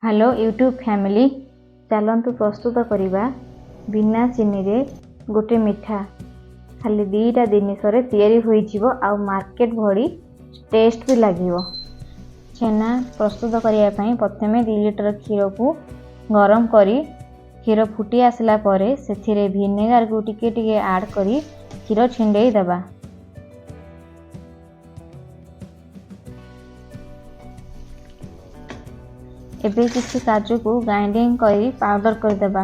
Hello YouTube family, ଚାଲନ୍ତୁ ପ୍ରସ୍ତୁତ କରିବା ବିନା ଚିନିରେ ଗୋଟେ ମିଠା। ଖାଲି ଦୁଇଟା ଜିନିଷରେ ତିଆରି ହୋଇଯିବ ଆଉ ମାର୍କେଟ ଭଳି ଟେଷ୍ଟ ବି ଲାଗିବ। ଛେନା ପ୍ରସ୍ତୁତ କରିବା ପାଇଁ ପ୍ରଥମେ 2 ଲିଟର କ୍ଷୀରକୁ ଗରମ କରି କ୍ଷୀର ଫୁଟି ଆସିଲା ପରେ ସେଥିରେ ଭିନେଗାରକୁ ଟିକେ ଟିକେ ଆଡ଼୍ କରି କ୍ଷୀର ଛିଣ୍ଡେଇ ଦେବା। ଏବେ କିଛି କାଜୁକୁ ଗ୍ରାଇଣ୍ଡିଙ୍ଗ କରି ପାଉଡ଼ର କରିଦେବା।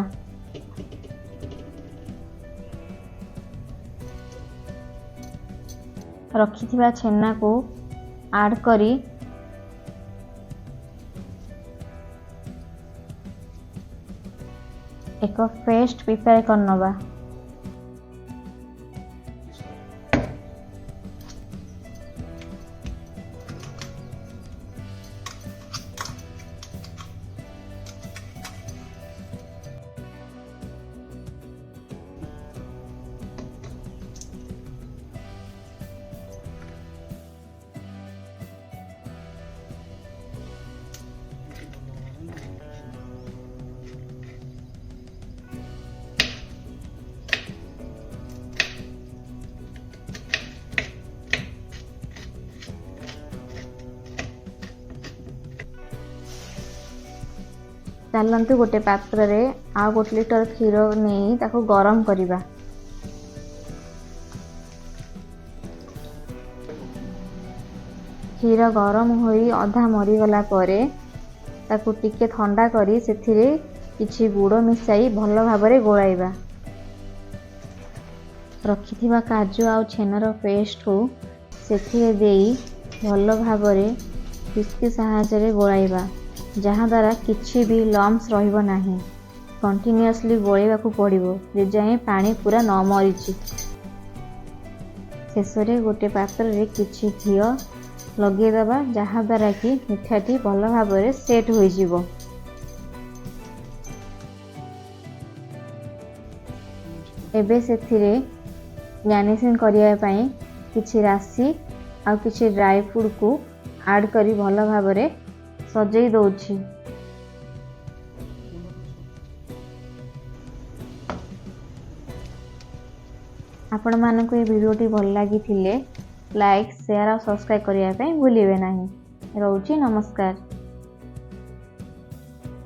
ରଖିଥିବା ଛେନାକୁ ଆଡ଼୍ କରି ଏକ ପେଷ୍ଟ ପ୍ରିପେୟାର କରିନେବା। ଚାଲନ୍ତୁ ଗୋଟେ ପାତ୍ରରେ ଆଉ 1 ଲିଟର କ୍ଷୀର ନେଇ ତାକୁ ଗରମ କରିବା। କ୍ଷୀର ଗରମ ହୋଇ ଅଧା ମରିଗଲା ପରେ ତାକୁ ଟିକେ ଥଣ୍ଡା କରି ସେଥିରେ କିଛି ଗୁଡ଼ ମିଶାଇ ଭଲ ଭାବରେ ଗୋଳାଇବା। ରଖିଥିବା କାଜୁ ଆଉ ଛେନାର ପେଷ୍ଟକୁ ସେଥିରେ ଦେଇ ଭଲ ଭାବରେ ହ୍ୱିସ୍କି ସାହାଯ୍ୟରେ ଗୋଳାଇବା, ଯାହାଦ୍ୱାରା କିଛି ବି ଲମ୍ପସ୍ ରହିବ ନାହିଁ। କଣ୍ଟିନ୍ୟୁଅସଲି ଗୋଳାଇବାକୁ ପଡ଼ିବ ଯେ ଯାଏଁ ପାଣି ପୁରା ନ ମରିଛି। ଶେଷରେ ଗୋଟେ ପାତ୍ରରେ କିଛି ଘିଅ ଲଗେଇଦେବା, ଯାହାଦ୍ୱାରା କି ମିଠାଟି ଭଲ ଭାବରେ ସେଟ୍ ହୋଇଯିବ। ଏବେ ସେଥିରେ ଗାର୍ନିସିଂ କରିବା ପାଇଁ କିଛି ରାଶି ଆଉ କିଛି ଡ୍ରାଇ ଫ୍ରୁଟ୍କୁ ଆଡ଼୍ କରି ଭଲ ଭାବରେ ସଜେଇ ଦେଉଛି। ଆପଣମାନଙ୍କୁ ଏ ଭିଡ଼ିଓଟି ଭଲ ଲାଗିଥିଲେ ଲାଇକ୍, ସେୟାର ଆଉ ସବସ୍କ୍ରାଇବ୍ କରିବା ପାଇଁ ଭୁଲିବେ ନାହିଁ। ରହୁଛି, ନମସ୍କାର।